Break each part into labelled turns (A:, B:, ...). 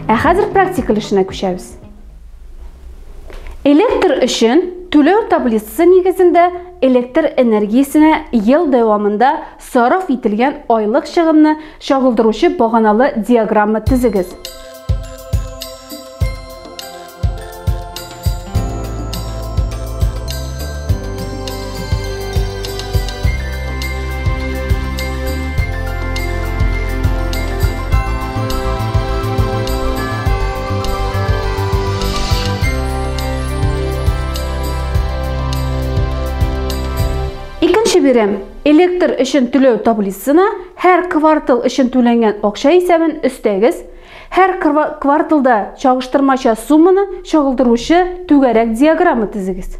A: Ә хәзер практика өлешенә күчәбез. Электр өчен түләү таблицасы нигезендә электр энергиясенә ел дәвамында сарыф ителгән айлык чыгымны чагылдыручы баганалы диаграмма төзегез. Икенче бирем. Электр өчен түләү таблицасына һәр квартал өчен түләнгән акча исәбен өстәгез. Һәр кварталда чагыштырмача сумманы чагылдыручы түгәрәк диаграмма төзегез.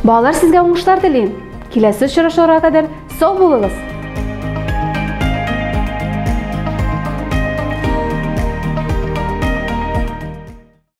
A: Балалар, сезгә уңышлар телим. Киләсе очрашуларга кадәр сау булыгыз.